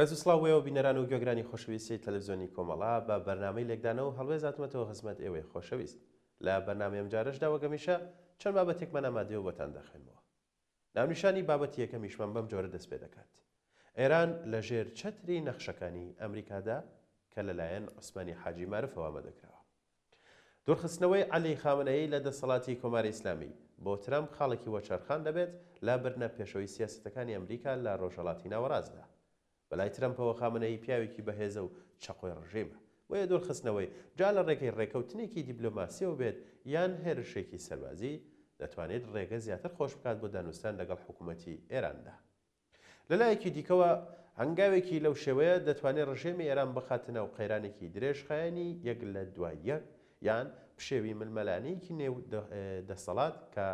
ڕێز و سڵاو بۆ ئێوە بینەران و گوێگرانی خۆشەویستی تەلەفزیۆنی کۆمەڵە، بە بەرنامەی لێکدانەوە و هەڵوێست هاتمەتەوە خزمەت ئێوەی خۆشەویست. لە بەرنامەی ئەمجارەشدا وەک هەمیشە چەند بابەتێکمان ئامادەیە و بۆتان دەخوێنمەوە. ناونیشانی بابەتی یەکەمیشمان بەم جۆرە دەست پێ دەکات، ئێران لە ژێر چەتری نەخشەکانی ئەمریکادا کە لەلایەن عوسمانی حاجی مارفەوە ئامادەکراوە. دوورخستنەوەی عەلی خامنەیی لە دەسەڵاتی کۆماری ئیسلامی، بۆ ترەمپ خاڵێکی وەرچەرخان دەبێت لە بردنە پێشەوەی سیاسەتەکانی ئەمریکا لە ڕۆژهەڵاتی ناوەڕاستدا. بەلای ترەمپەوە خامنەیی پیاوێکی بەهێزە و چەقۆی ڕژێمە، بۆیە دوورخستنەوەی، جا لە ڕێگەی ڕێکەوتنێکی دیبلۆماسییەوە بێت یان هێرشێکی سەربازی، دەتوانێت ڕێگە زیاتر خۆش بکات بۆ دانوستان لەگەڵ حکوومەتی ئێراندا. لە لایەکی دیکەوە، هەنگاوێکی لەو شێوەیە دەتوانێت ڕژێمی ئێران بخاتە ناو قەیرانێکی درێژخایەنی یەک لە دوای یەک، یان پشێوی ململانێیەکی نێو دەسەڵات کە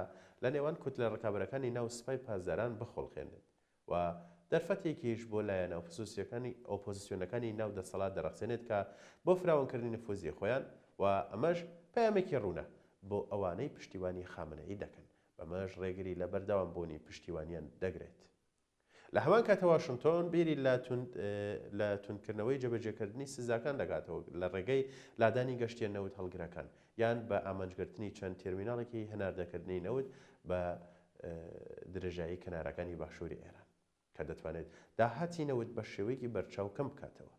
لە نێوان کوتلە ڕکابەرەکانی ناو سپای پاسداران بخوڵقێنێت و دەرفەتێکیش بۆ لایەنە ئۆپۆزسیۆنەکانی ناو دەسەڵات دەڕەخسێنێت کە بۆ فراوانکردنی نفوزی خۆیان و ئەمەش پەیامێکی ڕوونە بۆ ئەوانەی پشتیوانی خامنەیی دەکەن بەمەش ڕێگری لە بەردەوام بوونی پشتیوانیان دەگرێت. لە هەمان کاتە واشنتۆن بیری لە توند لە توندکردنەوەی جێبەجێکردنی سزاکان دەکاتەوە لە ڕێگەی لادانی گەشتیە نەوت هەڵگرەکان یان بە ئامانجگرتنی چەند تێرمیناڵێکی هەناردەکردنی نەوت بە درێژایی کەنارەکانی باشووری ئێران. کە دەتوانێت داهاتی نەوت بە شێوەیەکی بەرچاو کەم بکاتەوە.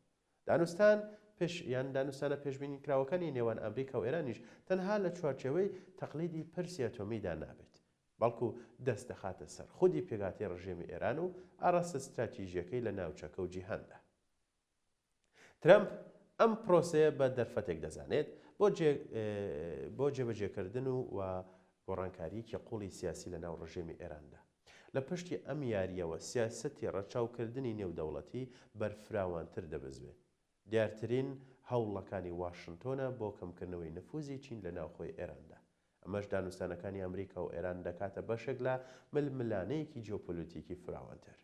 دانوستان پێش یان دانوستانە پێشبینیکراوەکانی نێوان ئەمریکا و ئێرانیش تەنها لە چوارچێوەی تەقلیدی پرسی ئەتۆمیدا نابێت، بەڵکو دەست دەخاتە سەر خودی پێکهاتەی ڕژێمی ئێران و ئاراستە ستراتیژییەکەی لە ناوچەکە و جیهاندا. ترەمپ ئەم پرۆسەیە بە دەرفەتێک دەزانێت بۆ بۆ جێبەجێکردن و و گۆڕانکارییەکی قووڵی سیاسی لە ناو ڕژێمی ئێراندا. لە پشتی ئەم یارییەوە سیاسەتی ڕەچاوکردنی نێودەوڵەتی بەرفراوانتر دەبزوێت. دیارترین هەوڵەکانی واشنتۆنە بۆ کەمکردنەوەی نفوزی چین لە ناوخۆی ئێراندا. ئەمەش دانوستانەکانی ئەمریکا و ئێران دەکاتە بەشێک لە ململانێیەکی جیۆپۆلیتیکی فراوانتر.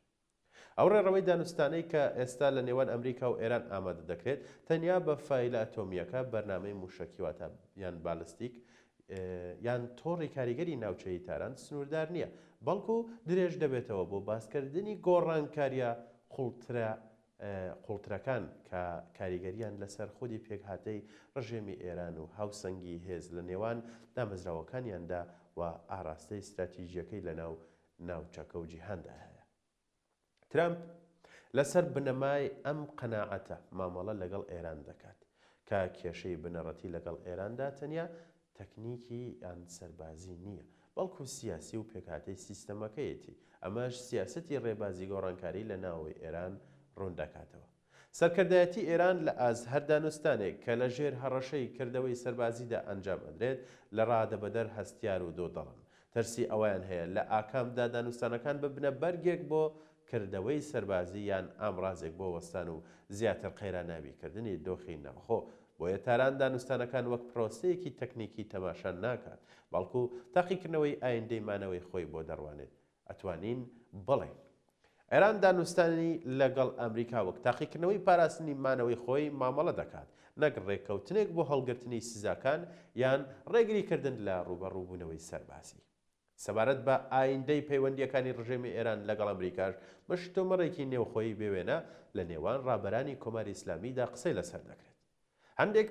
ئەو ڕێڕەوەی دانوستانەی کە ئێستا لە نێوان ئەمریکا و ئێران ئامادە دەکرێت، تەنیا بە فایلە ئەتۆمییەکە، بەرنامەی مووشەکی واتە یان بالستیک، یان تۆڕی کاریگەری ناوچەیی تاران سنووردار نییە، بەڵکو درێژ دەبێتەوە بۆ باسکردنی گۆڕانکارییە قوڵترە قوڵترەکان کە کاریگەرییان لەسەر خودی پێکهاتەی ڕژێمی ئێران و هاوسەنگی هێز لە نێوان دامەزراوەکانیاندا و ئاراستەی ستراتیژییەکەی لەناو ناوچەکە و جیهاندا هەیە. ترەمپ لەسەر بنەمای ئەم قەناعەتە مامەڵە لەگەڵ ئێران دەکات، کە کێشەی بنەڕەتی لەگەڵ ئێراندا تەنیا تەکنیکی یان سەربازی نییە، بەڵکو سیاسی و پێکهاتەی سیستەمەکەیەتی، ئەمەش سیاسەتی ڕێبازی گۆڕانکاری لە ناوەوەی ئێران ڕوون دەکاتەوە. سەرکردایەتی ئێران لە ئاست هەر دانوستانێک کە لە ژێر هەڕەشەی کردەوەی سەربازیدا ئەنجام ئەدرێت، لە ڕادەبەدەر هەستیار و دوودڵن. ترسی ئەوەیان هەیە لە ئاکامدا دانوستانەکان ببنە بەرگێک بۆ کردەوەی سەربازی یان ئامڕازێک بۆ وەستان و زیاتر قەیراناویکردنی دۆخی ناوخۆ. بۆیە تاران دانوستانەکان وەک پرۆسەیەکی تەکنیکی تەماشا ناکات، بەڵکو تاقیکردنەوەی ئایندەی مانەوەی خۆی بۆ دەڕوانێت. ئەتوانین بڵێین ئێران دانوستانی لەگەڵ ئەمریکا وەک تاقیکردنەوەی پاراستنی مانەوەی خۆی مامەڵە دەکات، نەک ڕێککەوتنێک بۆ هەڵگرتنی سزاکان یان ڕێگریکردن لە ڕووبەڕووبوونەوەی سەربازی. سەبارەت بە ئایندەی پەیوەندییەکانی ڕژێمی ئێران لەگەڵ ئەمریکاش، مشتومڕێکی نێوخۆیی بێوێنە لە نێوان ڕابەرانی کۆماری ئیسلامیدا قسەی لەسەر دەکرێت. هەندێک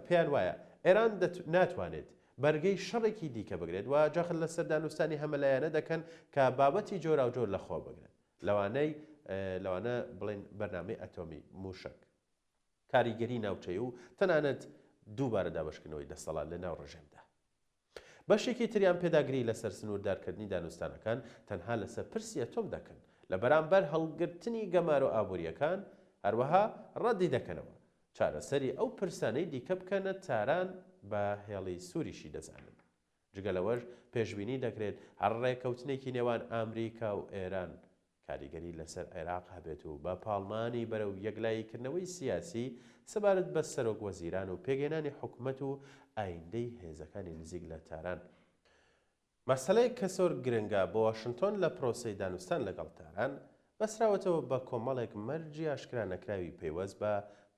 پێیان وایە ئێران ناتوانێت بەرگەی شەڕێکی دیکە بگرێت و جەخت لەسەر دانوستانی هەمەلایەنە دەکەن کە بابەتی جۆراوجۆر لەخۆ بگرن لەوانەی لەوانە بڵێن بەرنامەی ئەتۆمی، مووشەک، کاریگەری ناوچەیی و تەنانەت دووبارە دابەشکردنەوەی دەسەڵات لەناو ڕژێمدا. بەشێکی تریان پێداگری لەسەر سنووردارکردنی دانوستانەکان تەنها لەسەر پرسی ئەتۆم دەکەن لە بەرامبەر هەڵگرتنی گەمارۆ ئابوورییەکان، هەروەها ڕەدی دەکەنەوە چارەسەری ئەو پرسانەی دیکە بکەنە تاران بە هێڵی سووریشی دەزانن. جگە لەوەش پێشبینی دەکرێت هەر ڕێککەوتنێکی نێوان ئامریکا و ئێران کاریگەری لەسەر عێراق هەبێت و بە پاڵنانی بەرەو یەکلاییکردنەوەی سیاسی سەبارەت بە سەرۆک وەزیران و پێکهێنانی حکومەت و ئایندەی هێزەکانی نزیک لە تاران. مەسەلەیەک کە زۆر گرنگە بۆ واشنتۆن لە پرۆسەی دانوستان لەگەڵ تاران، بەستراوەتەوە بە کۆمەڵێک مەرجی ئاشکرا نەکراوی پەیوەست بە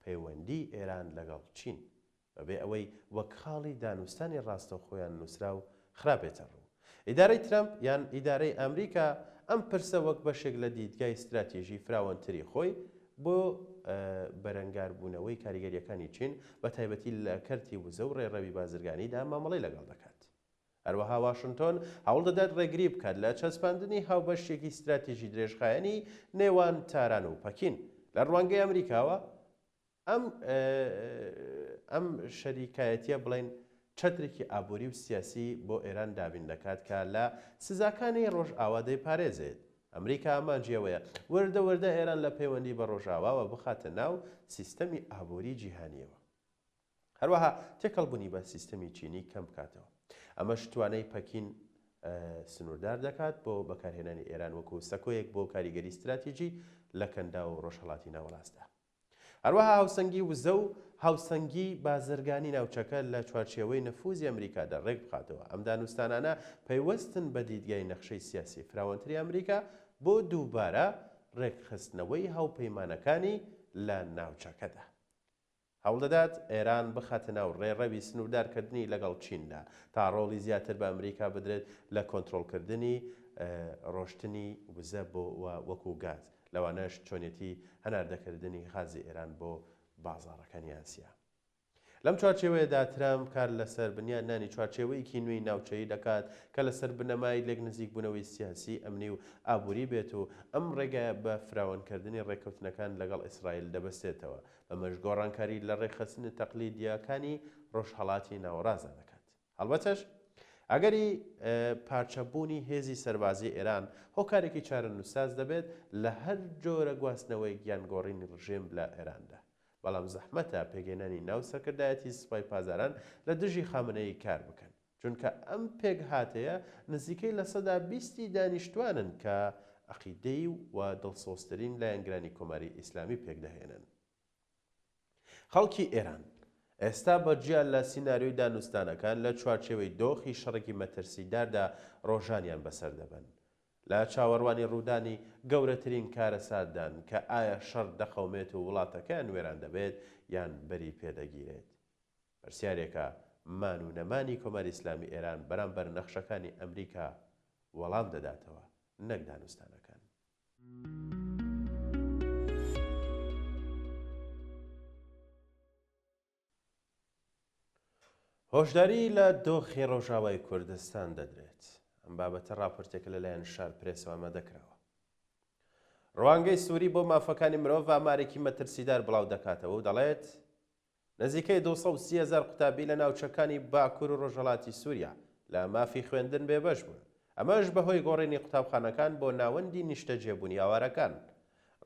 پەیوەندیی ئێران لەگەڵ چین، بەبێ ئەوەی وەک خاڵی دانوستانی ڕاستەوخۆیان نووسراو خرابێتە ڕوو. ئیدارەی ترەمپ یان ئیدارەی ئەمریکا ئەم پرسە وەک بەشێک لە دیدگای ستراتیژی فراوانتری خۆی بۆ بەرەنگاربوونەوەی کاریگەرییەکانی چین، بەتایبەتی لە کەرتی وزە و ڕێڕەوی بازرگانیدا مامەڵەی لەگەڵ دەکات. هەروەها واشنتۆن هەوڵدەدات ڕێگری بکات لە چەسپاندنی هاوبەشییەکی ستراتیژی درێژخایەنی نێوان تاران و پەکین. لە ڕوانگەی ئەمریکاوە، ئەم ئەم شەریکایەتییە بڵێین چەترێکی ئابووری و سیاسی بۆ ئێران دابین دەکات کە لە سزاکانی ڕۆژئاوا دەیپارێزێت. ئەمریکا ئامانجی ئەوەیە وردە وردە ئێران لە پەیوەندی بە ڕۆژئاواوە بخاتە ناو سیستەمی ئابووری جیهانییەوە. هەروەها تێکەڵبوونی بە سیستەمی چینی کەم بکاتەوە. ئەمەش توانای پەکین سنووردار دەکات بۆ بەکارهێنانی ئێران وەکو سەکۆیەک بۆ کاریگەری ستراتیجی لە کەنداو و ڕۆژهەڵاتی ناوەڕاستدا. هەروەها هاوسەنگی وزە و هاوسەنگی بازرگانی ناوچەکە لە چوارچێوەی نفوزی ئەمریکادا ڕێکبخاتەوە. ئەم دانوستانانە پەیوەستن بە دیدگای نەخشەی سیاسی فراوانتری ئەمریکا بۆ دووبارە ڕێکخستنەوەی هاوپەیمانەکانی لە ناوچەکەدا. هەوڵدەدات ئێران بخاتە ناو ڕێڕەوی سنووردارکردنی لەگەڵ چیندا تا ڕۆڵی زیاتر بە ئەمریکا بدرێت لە کۆنترۆڵکردنی ڕۆشتنی وزە بۆ و وەکو گاز، لەوانەش چۆنیەتی هەناردەکردنی غازی ئێران بۆ بازاڕەکانی ئاسیا. لەم چوارچێوەیەدا ترەمپ کار لەسەر بنیادنانی چوارچێوەیەکی نوێی ناوچەیی دەکات کە لەسەر بنەمای لێکنزیکبوونەوەی سیاسی، ئەمنی و ئابووری بێت و ئەم ڕێگایە بە فراوانکردنی ڕێککەوتنەکان لەگەڵ ئیسرائیل دەبەستێتەوە، بەمەش گۆڕانکاری لە ڕێکخستنە تەقلیدییەکانی ڕۆژهەڵاتی ناوەڕاستدا دەکات. هەڵبەتەش ئەگەری پارچەبوونی هێزی سەربازی ئێران هۆکارێکی چارەنووسساز دەبێت لە هەر جۆرە گواستنەوەیەک یان گۆڕینی ڕژێم لە ئێراندا. بەڵام زەحمەتە پێکهێنانی ناو سەرکردایەتی سوپای پاسداران لە دژی خامنەیی کار بکەن، چونکە ئەم پێکهاتەیە نزیکەی 20% ی دانیشتوانن کە عەقیدەیی و دڵسۆزترین لایەنگرانی کۆماری ئیسلامی پێکدەهێنن. خەڵکی ئێران ئێستا بە جیا لە سیناریۆی دانوستانەکان لە چوارچێوەی دۆخی شەڕێکی مەترسیداردا ڕۆژانیان بەسەر دەبەن. لە چاوەڕوانی ڕوودانی گەورەترین کارەساتدان کە ئایا شەڕ دەقەومێت و وڵاتەکەیان وێران دەبێت یان بەری پێدەگیرێت؟ پرسیارێکە مان و نەمانی کۆماری ئیسلامی ئێران بەرامبەر نەخشەکانی ئەمریکا وەڵام دەداتەوە نەک دانوستانەکان. هۆشداری لە دۆخی ڕۆژاوای کوردستان دەدرێت. ئەم بابەتە ڕاپۆرتێکە لەلایەن شار پرێسەوە ئامادەکراوە. ڕوانگەی سووری بۆ مافەکانی مرۆڤ ئامارێکی مەترسیدار بڵاو دەکاتەوە و دەڵێت، نزیکەی 230 هەزار قوتابی لە ناوچەکانی باکوور و ڕۆژهەڵاتی سووریا لە مافی خوێندن بێبەش بوون، ئەمەش بەهۆی گۆڕینی قوتابخانەکان بۆ ناوەندی نیشتەجێبوونی ئاوارەکان.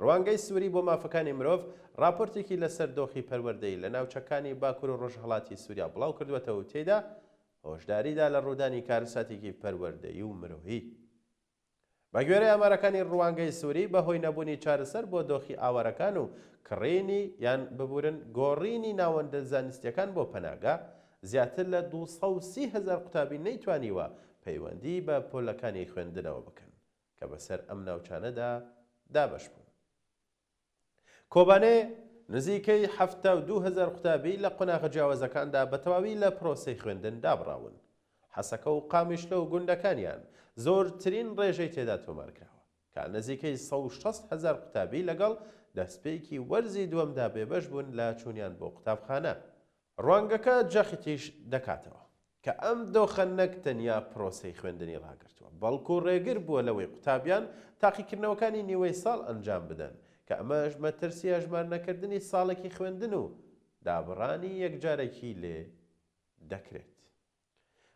ڕوانگەی سووری بۆ مافەکانی مرۆڤ ڕاپۆرتێکی لەسەر دۆخی پەروەردەیی لە ناوچەکانی باکوور و ڕۆژهەڵاتی سووریا بڵاوکردووەتەوە و تێیدا هۆشداریدا لە ڕوودانی کارەساتێکی پەروەردەیی و مرۆیی. بەگوێرەی ئامارەکانی ڕوانگەی سووری، بەهۆی نەبوونی چارەسەر بۆ دۆخی ئاوارەکان و کڕینی یان ببورن گۆڕینی ناوەندە زانستییەکان بۆ پەناگە، زیاتر لە 230 هەزار قوتابی نەیتوانیوە پەیوەندی بە پۆلەکانی خوێندنەوە بکەن کە بەسەر ئەم ناوچانەدا دابەش بوون. کۆبانێ، نزیکەی 72 هەزار قوتابی لە قۆناغە جیاوازەکاندا بە تەواوی لە پرۆسەی خوێندن دابڕاون. حەسەکە و قامیشلۆ و گوندەکانیان زۆرترین ڕێژەی تێدا تۆمارکراوە، کە نزیکەی 160 هەزار قوتابی لەگەڵ دەستپێکی وەرزی دووەمدا بێبەش بوون لە چوونیان بۆ قوتابخانە. ڕوانگەکە جەختیش دەکاتەوە، کە ئەم دۆخە نەک تەنیا پرۆسەی خوێندنی ڕاگرتووە، بەڵکو ڕێگر بووە لەوەی قوتابیان تاقیکردنەوەکانی نیوەی ساڵ ئەنجام بدەن، کە ئەمەش مەترسی هەژمارنەکردنی ساڵێکی خوێندن و دابڕانی یەکجارەکی لێ دەکرێت.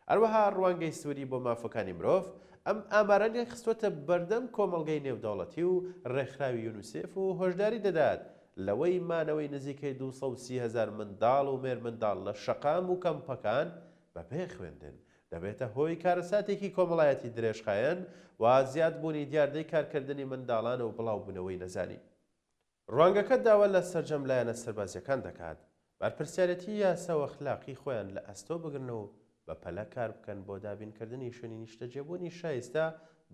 هەروەها ڕوانگەی سوری بۆ مافەکانی مرۆڤ ئەم ئامارانەی خستووەتە بەردەم کۆمەڵگەی نێودەوڵەتی و ڕێکخراوی یونیسێف و هۆشداری دەدات لەوەی مانەوەی نزیکەی 230 هەزار منداڵ و مێرمنداڵ لە شەقام و کەمپەکان بەبێ خوێندن دەبێتە هۆی کارەساتێکی کۆمەڵایەتی درێژخایەن و زیادبوونی دیاردەی کارکردنی منداڵان و بڵاوبوونەوەی نەزانی. ڕوانگەکە داوا لە سەرجەم لایەنە سەربازییەکان دەکات بەرپرسیارێتی یاسا و ئەخلاقی خۆیان لە ئەستۆ بگرن و بەپەلە کار بکەن بۆ دابینکردنی شوێنی نیشتەجێبوونی شایستە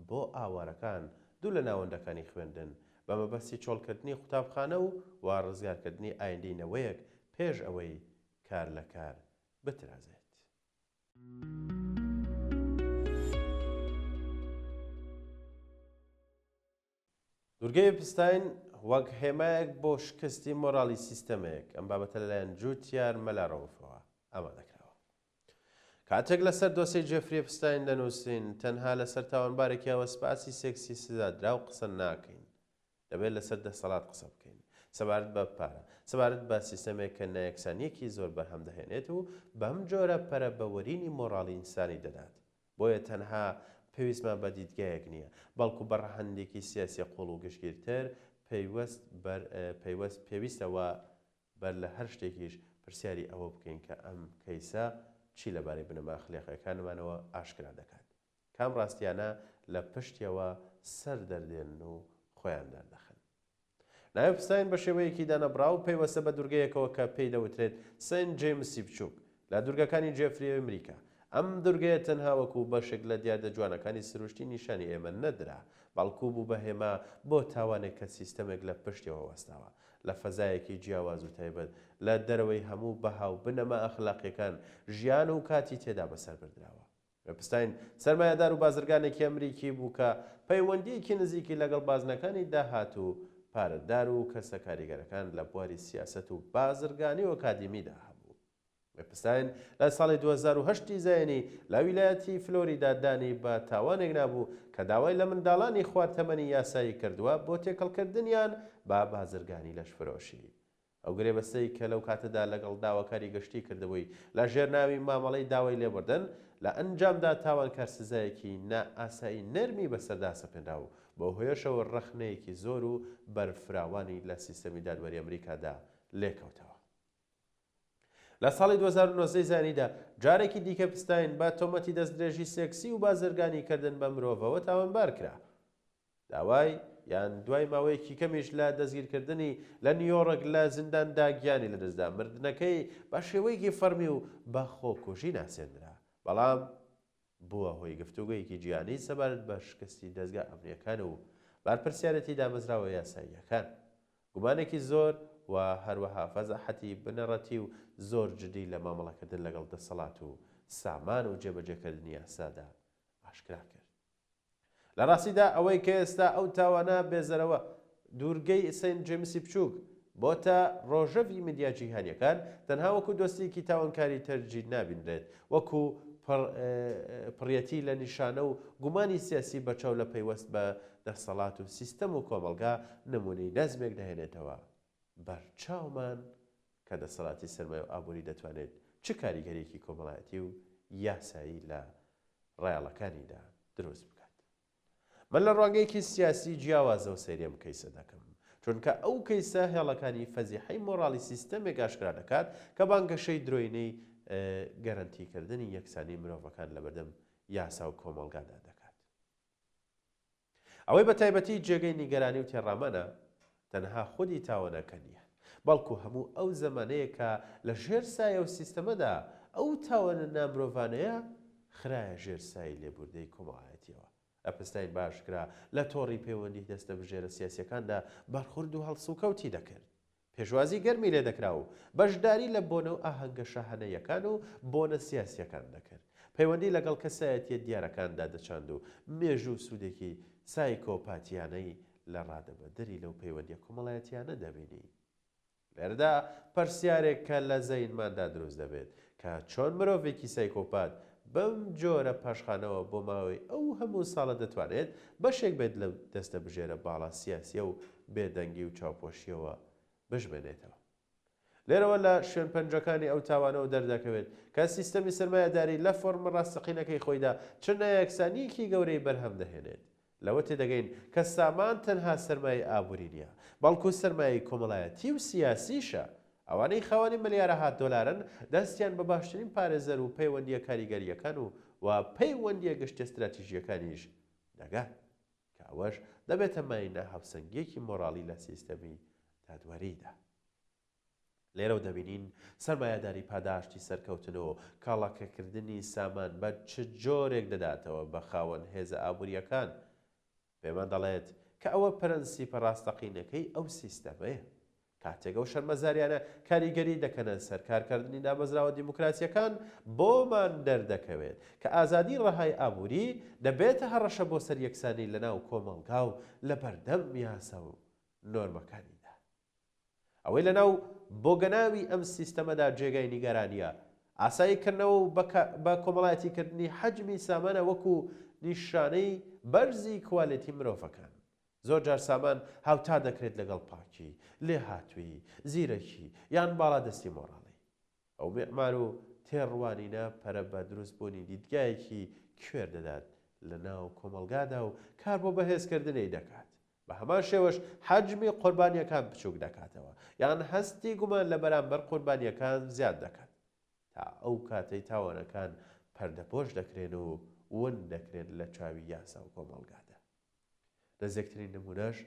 بۆ ئاوارەکان دوور لە ناوەندەکانی خوێندن بە مەبەستی چۆڵکردنی قوتابخانە و و ڕزگارکردنی ئایندەی نەوەیەک پێش ئەوەی کار لە کار بترازێت. دوورگەی ئێپستاین. وەک هێمایەک بۆ شکستی مۆراڵی سیستەمێک، ئەم بابەتە لەلایەن جوتیار مەلا ڕەوفەوە ئامادەکراوە. کاتێک لەسەر دۆسێی جێفری ئێپستاین دەنووسین، تەنها لەسەر تاوانبارێکی هەوەسپاسی سێکسی سزادراو قسە ناکەین. دەبێت لەسەر دەسەڵات قسە بکەین. سەبارەت بە پارە. سەبارەت بە سیستەمێک کە نایەکسانییەکی زۆر بەرهەم دەهێنێت و بەم جۆرە پەرە بە وەرینی مۆڕاڵی ئینسانی دەدات. بۆیە تەنها پێویستمان بە دیدگایەک نییە، بەڵکو بە ڕەهەندێکی سیاسی قووڵ و گشتگیرتر پەیوەست بەر پەیوەست پێویستە و بەر لە هەر شتێکیش پرسیاری ئەوە بکەین کە ئەم کەیسە چی لەبارەی بنەما ئەخلاقییەکانمانەوە ئاشکرا دەکات؟ کام ڕاستییانە لە پشتیەوە سەر دەردێنن و خۆیان دەردەخەن؟ ناوی ئێپستاین بە شێوەیەکی دانەبڕاو پەیوەستە بە دورگەیەکەوە کە پێی دەوترێت سەینت جەیمسی بچووک لە دورگەکانی جێفری ئەمریکا. ئەم دورگەیە تەنها وەکو بەشێک لە دیاردە جوانەکانی سروشتی نیشانی ئێمە نەدرا، بەڵکو بوو بە هێما بۆ تاوانێک کە سیستەمێک لە پشتیەوە وەستاوە، لە فەزایەکی جیاواز و تایبەت، لە دەرەوەی هەموو بەها و بنەما ئەخلاقیەکان ژیان و کاتی تێدا بەسەر بردراوە. ئێپستاین سەرمایەدار و بازرگانێکی ئەمریکی بوو کە پەیوەندییەکی نزیکی لەگەڵ بازنەکانی داهات و پارەدار و کەسە کاریگەرەکان لە بواری سیاسەت و بازرگانی و ئەکادیمیدا هەبوو. ئێپستاین لە ساڵی 2008 ی زایینی لە ویلایەتی فلۆریدا دانی بە تاوانێک نابوو کە داوای لە منداڵانی خوار تەمەنی یاسایی کردووە بۆ تێکەڵکردنیان بە بازرگانی لەشفرۆشی. ئەو گرێبەستەی کە لەو کاتەدا لەگەڵ داواکاری گشتی کردبووی لە ژێر ناوی مامەڵەی داوای لێبوردن، لە ئەنجامدا تاوانکار سزایەکی نائاسایی نەرمی بەسەردا سەپێنرا و بەو هۆیەشەوە رەخنەیەکی زۆر و بەرفراوانی لە سیستەمی دادوەری ئەمریکادا لێکەوتەوە. لە ساڵی 2019 ی زایینیدا جارێکی دیکە ئێپستاین بە تۆمەتی دەستدرێژی سێکسی و بازرگانیکردن بە مرۆڤەوە تاوانبار کرا. داوای یان دوای ماوەیەکی کەمیش لە دەستگیرکردنی لە نیویۆڕک لە زینداندا گیانی لەدەستدا، مردنەکەی بە شێوەیەکی فەڕمی و بە خۆکوژی ناسێندرا، بەڵام بووە هۆی گفتوگۆیەکی جیهانی سەبارەت بە شکستی دەزگا ئەمنییەکان و بەرپرسیارێتی دامەزراوە یاساییەکان. گومانێکی زۆر و هەروەها فەزاحەتی بنەڕەتی و زۆر جدی لە مامەڵەکردن لەگەڵ دەسەڵات و سامان و جێبەجێکردنی یاسادا ئاشکرا کرد. لە ڕاستیدا ئەوەی کە ئێستا ئەو تاوانە بێزەرەوە دوورگەی سەینت جەیمسی بچووک بۆتە ڕۆژەڤی میدیا جیهانیەکان تەنها وەکو دۆستێکی تاوانکاری تەرجی نابینرێت وەکو پڕیەتی لە نیشانە و گومانی سیاسی بەرچاو لە پەیوەست بە دەسەڵات و سیستەم و کۆمەڵگا نمونەی نەزمێک دەهێنێتەوە بەرچاومان کە دەسەڵاتی سەرمایە و ئابووری دەتوانێت چ کاریگەریەکی کۆمەڵایەتی و یاسایی لە ڕایەڵەکانیدا دروست بکات. من لە ڕوانگەیەکی سیاسی جیاوازەوە سەیری ئەم کەیسە دەکەم، چونکە ئەو کەیسە هێڵەکانی فەزیحەی مۆڕاڵی سیستەمێک ئاشکرا دەکات کە بانگەشەی درۆینەی گەرەنتیکردنی یەکسانی مرۆڤەکان لەبەردەم یاسا و کۆمەڵگادا دەکات. ئەوەی بە تایبەتی جێگەی نیگەرانی و تێڕامانە، تەنها خودی تاوانەکە نییە، بەڵکو هەموو ئەو زەمانەیە کە لە ژێر سایە و سیستەمەدا ئەو تاوانە نامرۆڤانەیە خرایە ژێر سایەی لێبوردەی کۆمەڵایەتییەوە. ئەپستاین بە ئاشکرا لە تۆڕی پەیوەندیی دەستەبژێرە سیاسییەکاندا بەرخورد و هەڵسوکەوتی دەکرد. پێشوازی گەرمی لێدەکرا و بەشداری لە بۆنە و ئاهەنگە شاهانەییەکان و بۆنە سیاسییەکان دەکرد. پەیوەندی لەگەڵ کەسایەتییە دیارەکاندا دەچاند و مێژوو سوودێکی سایکۆپاتییانەی لە ڕادەبەدەری لەو پەیوەندییە کۆمەڵایەتییانە دەبینی. لێرەدا پرسیارێک کە لە زەینماندا دروست دەبێت کە چۆن مرۆڤێکی سایکۆپات بەم جۆرە پاشخانەوە بۆ ماوەی ئەو هەموو ساڵە دەتوانێت بەشێک بێت لەو دەستەبژێرە باڵا سیاسییە و بێدەنگی و چاوپۆشییەوە بشمێنێتەوە. لێرەوە لە شوێنپەنجەکانی ئەو تاوانەوە دەردەکەوێت کە سیستەمی سەرمایەداری لە فۆرمە ڕاستەقینەکەی خۆیدا چ نایەکسانییەکی گەورەی بەرهەم دەهێنێت. لەوە تێدەگەین کە سامان تەنها سەرمایەی ئابووری نییە، بەڵکو سەرمایەی کۆمەڵایەتی و سیاسیشە. ئەوانەی خاوەنی ملیارەها دۆلارن، دەستیان بە باشترین پارێزەر و پەیوەندییە کاریگەرییەکان و و پەیوەندییە گشتیە ستراتیژییەکانیش دەگات، کە ئەوەش دەبێتە مایەی ناهاوسەنگییەکی مۆراڵی لە سیستەمی دادوەریدا. لێرەوە دەبینین سەرمایەداری پاداشتی سەرکەوتن و کەڵەکەکردنی سامان بە چ جۆرێک دەداتەوە بە خاوەن هێزە ئابوورییەکان. پێمان دەڵێت کە ئەوە پرەنسیپە ڕاستەقینەکەی ئەو سیستەمەیە. کاتێک ئەو شەرمەزاریانە کاریگەری دەکەنە سەر کارکردنی دامەزراوە دیموکراسییەکان، بۆمان دەردەکەوێت کە ئازادی ڕەهای ئابووری دەبێتە هەڕەشە بۆ سەر یەکسانی لەناو کۆمەڵگا و لەبەردەم یاسا و. نۆرمەکانیدا. ئەوەی لەناو بۆگەناوی ئەم سیستەمەدا جێگای نیگەرانییە، ئاساییکردنەوە و بە کۆمەڵایەتیکردنی حەجمی سامانە وەکو نیشانەی بەرزی کوالێتی مرۆڤەکان. زۆرجار سامان هاوتا دەکرێت لەگەڵ پاکی، لێهاتوویی، زیرەکی، یان باڵادەستی مۆڕاڵی. ئەو میعمار و تێڕوانینە پەرە بە دروستبوونی دیدگایەکی کوێر دەدات لەناو کۆمەڵگادا و کار بۆ بەهێزکردنی دەکات. بە هەمان شێوەش حەجمی قوربانییەکان بچووک دەکاتەوە، یان هەستی گومان لە بەرامبەر قوربانییەکان زیاد دەکات، تا ئەو کاتەی تاوانەکان پەردەپۆش دەکرێن و ون دەکرێن لە چاوی یاسا و کۆمەڵگادا. نزیکترین نموونەش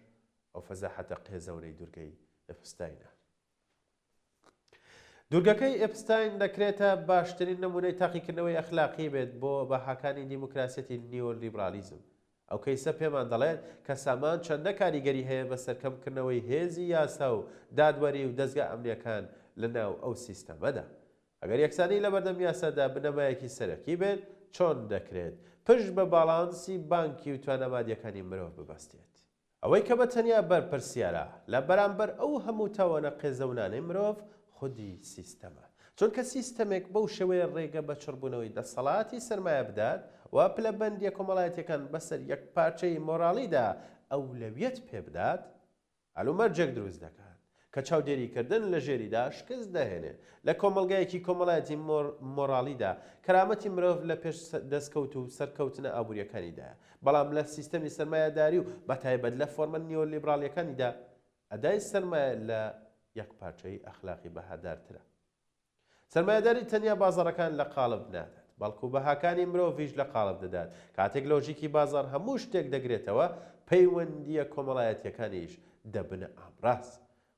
ئەو فەزاحەتە قێزەونەی دوورگەی ئێپستاینە. دوورگەکەی ئێپستاین دەکرێتە باشترین نموونەی تاقیکردنەوەی ئەخلاقی بێت بۆ بەهاکانی دیموکراسیەتی نیۆلیبرالیزم. ئەو کەیسە پێمان دەڵێت کە سامان چەندە کاریگەری هەیە بەسەر کەمکردنەوەی هێزی یاسا و دادوەری و دەزگا ئەمنیەکان لەناو ئەو سیستەمەدا. ئەگەر یەکسانی لەبەردەم یاسادا بنەمایەکی سەرەکی بێت، چۆن دەکرێت پشت بە باڵانسی بانکی و توانا مادیەکانی مرۆڤ ببەستێت؟ ئەوەی کە بە تەنیا بەرپرسیارە لە بەرامبەر ئەو هەموو تاوانە قێزەونانەی مرۆڤ، خودی سیستەمە. چونکە سیستەمێک بەو شێوەیە ڕێگە بە چڕبوونەوەی دەسەڵاتی سەرمایە بدات و پلەبەندییە کۆمەڵایەتییەکان بەسەر یەکپارچەیی مۆراڵیدا ئەولەویەت پێبدات، هەلومەرجێک دروست دەکات کە چاودێریکردن لە ژێریدا شکست دەهێنێت. لە کۆمەڵگایەکی کۆمەڵایەتی مۆراڵیدا، کەرامەتی مرۆڤ لە پێش دەستکەوت و سەرکەوتنە ئابوورییەکانیدایە. بەڵام لە سیستەمی سەرمایەداری و بەتایبەت لە فۆرمە نیۆلیبراڵییەکانیدا، ئەدای سەرمایە لە یەکپارچەیی ئەخلاقی بەهادارترە. سەرمایەداری تەنیا بازاڕەکان لە قاڵب نادات، بەڵکو بەهاکانی مرۆڤیش لە قاڵب دەدات. کاتێک لۆژیکی بازاڕ هەموو شتێک دەگرێتەوە، پەیوەندییە کۆمەڵایەتییەکانیش دەبنە ئامراز.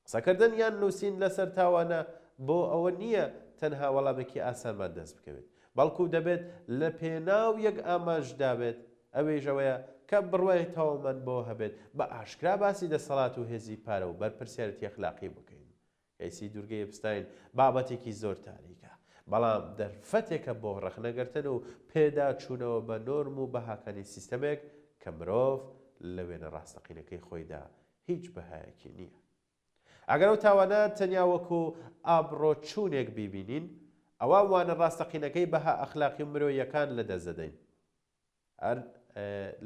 قسەکردن یان نووسین لەسەر تاوانە بۆ ئەوە نییە تەنها وەڵامێکی ئاسانمان دەست بکەوێت، بەڵکو دەبێت لە پێناو یەک ئامانجدا بێت، ئەویش ئەوەیە کە بڕوای تەواومان بەوە هەبێت بە ئاشکرا باسی دەسەڵات و هێزی پارە و بەرپرسیارێتی ئەخلاقی بکەین. کەیسی دوورگەی ئێپستاین بابەتێکی زۆر تاریکە، بەڵام دەرفەتێکە بۆ ڕەخنەگرتن و پێداچوونەوە بە نۆرم و بەهاکانی سیستەمێک کە مرۆڤ لە وێنە ڕاستەقینەکەی خۆیدا هیچ بەهایەکی نییە. ئەگەر ئەو تاوانە تەنیا وەکو ئابڕۆچوونێک بیبینین، ئەوا وانە ڕاستەقینەکەی بەها ئەخلاقی و مرۆییەکان لەدەست دەدەین. هەر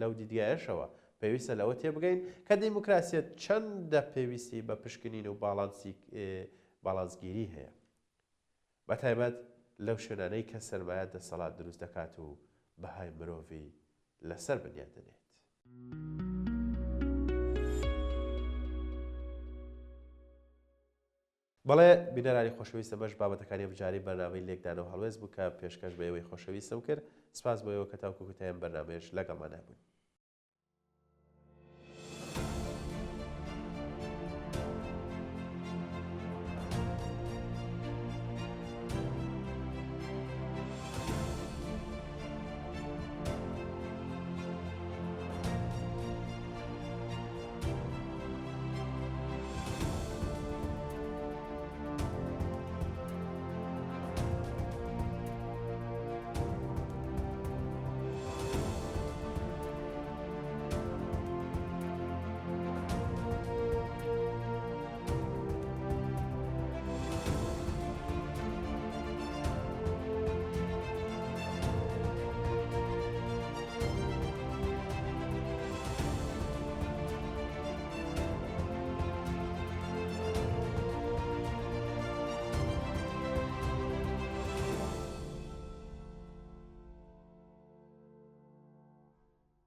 لەو دیدگایەشەوە پێویستە لەوە تێبگەین کە دیموکراسیەت چەندە پێویستی بە پشکنین و باڵانسگیری هەیە، بەتایبەت لەو شوێنانەی کە سەرمایە دەسەڵات دروست دەکات و بەهای مرۆڤی لەسەر بنیات دەنێت. بەڵێ بینەرانی خۆشەویست ئەمەش بابەتەکانی ئەمجارەی بەرنامەی لێکدانەوە هەڵوێست بوو کە پێشکەش بە ئێوەی خۆشەویستم کرد سپاس بۆ ئێوە کە تاوکو کۆتایی ئەم بەرنامەیەش لەگەڵماندا بوون.